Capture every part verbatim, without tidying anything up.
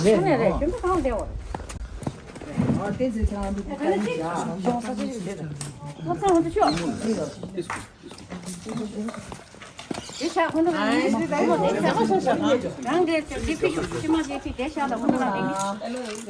རེད། ཁོ་ནས་རེད། ཁྱོད་ཚོ་གང་དེ་འོ། ཨ་ཏེ་ཚེ་ཚང་འདི་ཀ་ནི་ཡ། ཡོང་ས་ཅི་ཞིག་རེད། ཁོ་ཚང་འོ་དེ་ཤོག་དེ་ཤ་ཁོ་ནས་རང་དེ་ཤ་ཁོ་ཤ་ཤ་རང་དེ་དེ་ཕི་ཤུ་ཤི་མ་དེ་ཕི་དེ་ཤ་ལ་ཁོ་ནས་རང་དེ་ནི། ཡིན་ད།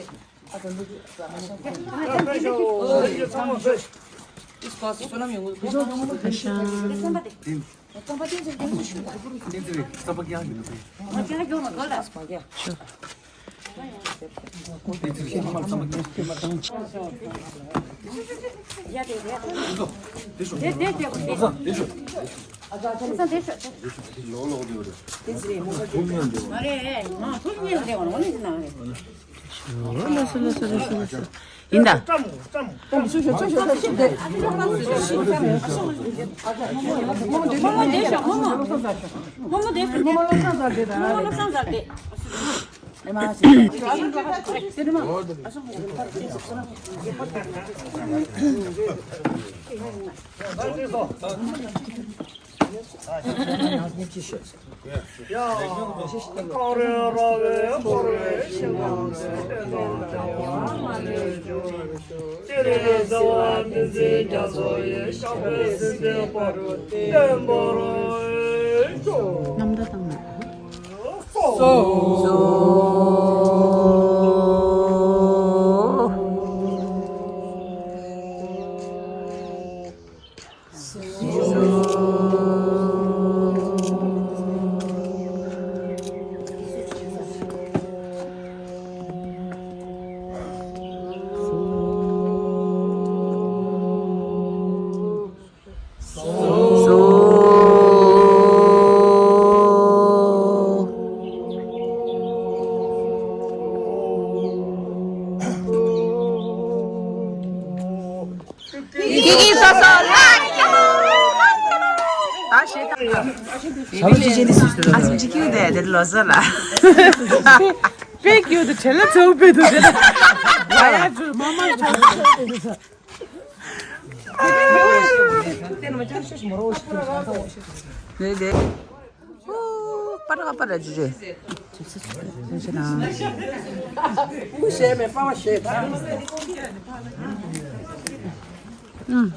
རྣམ་ཐར་བཏང་ན། ཡི་གེ་སོ་སོ་ལ་ཡ། ད་ཞེས་དང་། ཨ་སུ་ཅི་ཀྱུ་དེ་དེ་ལོ་སོ་ལ། པེ་ཀྱུ་དེ་བྲེལ་ལ་ཚེའུ་པེ་དུ་དེ། ཡ་ཡ་ཇུ་མ་མ་ཇུ། དེ་དེ། ཨུ། པ་ར་པ་ར་ཇི་ཇི། ཨུ་ཞེས་མེད་པ་བ་ཞེས་ད། ཨུམ།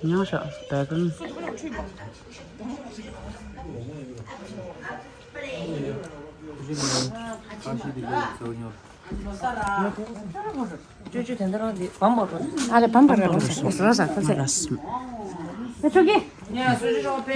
ཉང་ཤ་བད་ཀན། ཅོ་ཅོ་དེ་འདྲ་རང་འདི་བམ་པར་རོ། ཨ་རེ་བམ་པར་རོ། རོ་ས་ཁ་ཚེ་ར་སི། ཨེ་ཆོ་གི། ཡ་སུ་ཅི་རོ་པེ།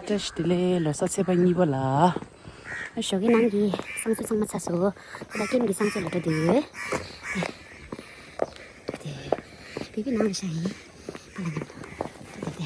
བཀྲ་ཤིས་བདེ་ལེགས། ལོ་གསར་ཚེས་པ་གཉིས་པ་ལ། ཞོགས་ཀའི་ནང་གི་བསང་གསོལ་ཚང་མ་ཚར་སོང་། ད་ལྟ་ཀེམ་གྱི་བསང་གསོལ་ལ་འགྲོ་འདོད་ཡོད། དེ་བི་བི་ནང་ལ་ཤ་ཡིན། ཨ་ལ་ནང་དུ། དེ་དེ།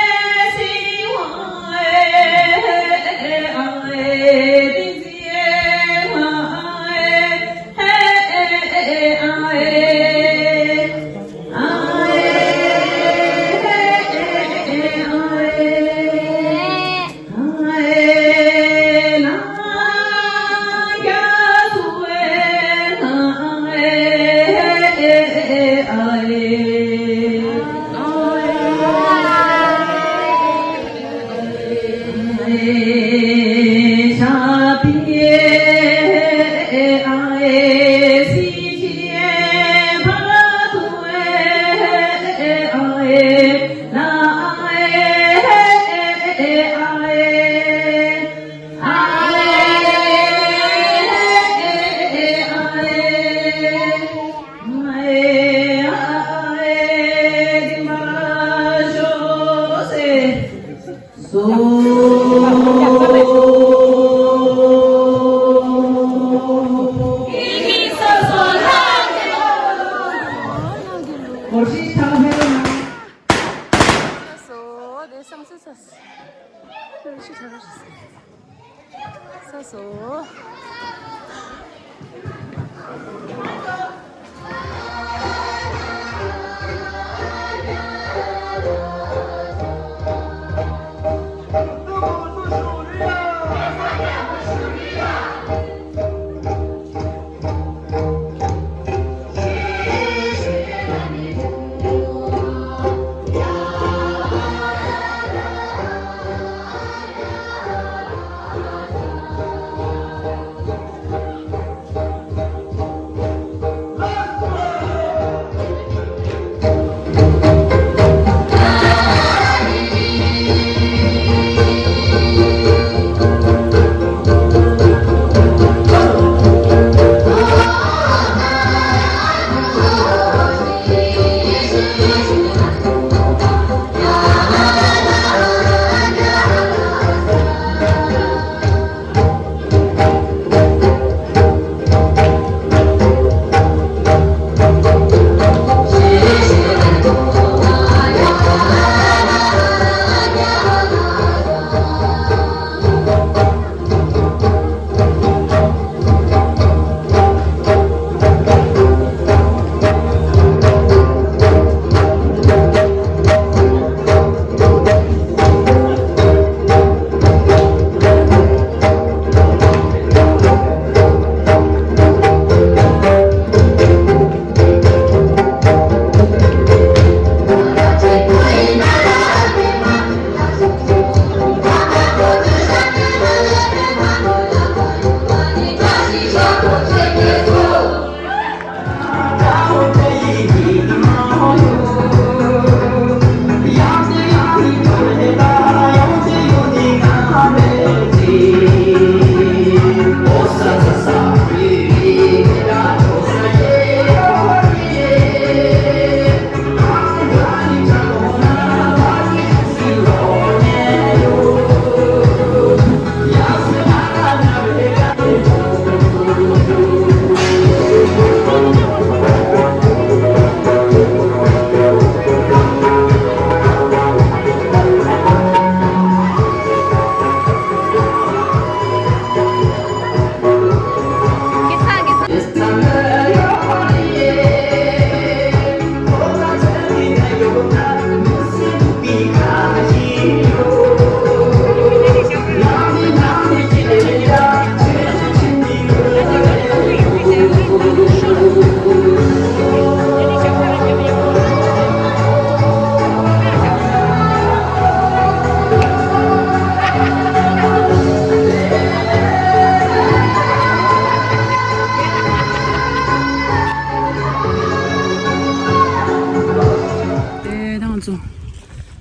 དེ་དང་ཚོ།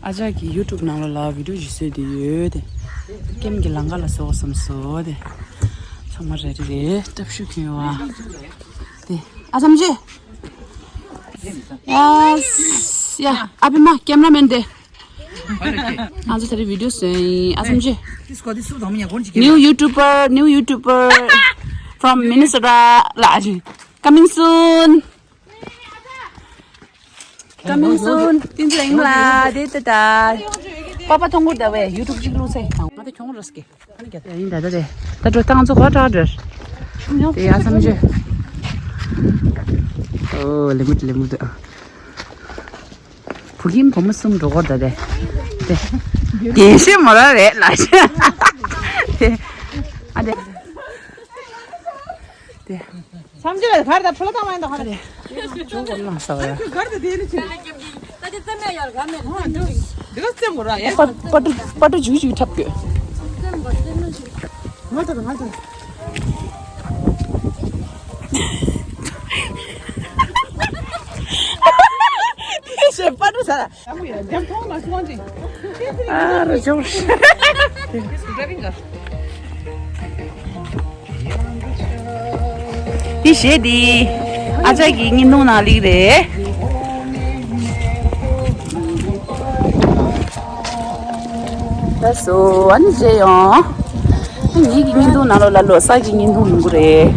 ཨ་ཅག་གི་ཡུ་ཊུབ་ནང་ལོགས་ལ་བི་ཌི་ཡོ་ཅིག་བཟོས་བསྡད་ཡོད་དེ། ཀེམ་གྱི་ལམ་ཁ་ལ་བཟོ་དགོས་བསམ་སོང་དེ། ཚང་མ་རེ་རེ་རེ་སྟབས་ཤུགས་ཁྱོན་ཡོད་ཨ། དེ་ཨ་ཚམ་ཅེ། ཡ་ཡ་ཨ་ཕི་མ་ཀེམ་ར་མེན་དེ། ང་ཚོ་ད་རེས་བི་ཌི་ཡོ་བཟོས་ཡིན། ཨ་སམ་ཅི། This got this soup, New YouTuber, new YouTuber from Minnesota. ལ་coming soon. Coming soon. ཏིན་ཙི་ལ་ཡིན་ལ་དེ་ད་ད། པ་པ་ཐོང་གུར་ད་བས་ཡུ་ཊུབ་ཅིག་བླུགས་ཚེ། ང་ད་ཁྱོང་རོགས་ཀྱི། ཡིན་ད་ད་དེ། ད་འགྲོ་ཏང་ཚོ་ཧོ་ཏྲ་འགྲོ། དེ་ཡ་སམ་ཅི། ཨོ་ལེ་མུ་ལེ་མུ་ད། བུ་ཁྱིམ་བུ་མོ་གསུམ་འགྲོ་གོ་ད་དེ། དེ། དེ་ཤི་མོ་ར་རེད་ལ་ཤི། དེ། ཨ་དེ། དེ། སམ་ཅི་ལ་གར་ད་ཕུ་ལ་ད་མ་ཡིན་ད་ཧ་རེ། ཅུང་གོ་ལ་ས་བ་ཡ། གར་ད་དེ་ནི་ཆེ། ད་དེ་ཙམ་ཡ་ཡར་ག་མེད། འདི་ག་ཙམ་གོ་ར་ཡ། པ་པ་ཏུ་པ་ཏུ་ཇུ་ཇུ་ཁྲབ་གི། ང་ད་ང་ད། དེ་ཤེས་པ་ཏུ་ས་ར། ཨ་རོ་ཅོ། འདི་གཞས་འདི་ཨ་ཅག་གི་བརྙན་ཐུང་ནང་ལིག་རེད། ལགས་སོ། ཨ་ནི་མཇལ་ཡོང་། ངེད་ཀྱི་བརྙན་ཐུང་ནང་ལོགས་ལ་ལོ་གསར་གྱི་བརྙན་ཐུང་ཡོང་གི་རེད།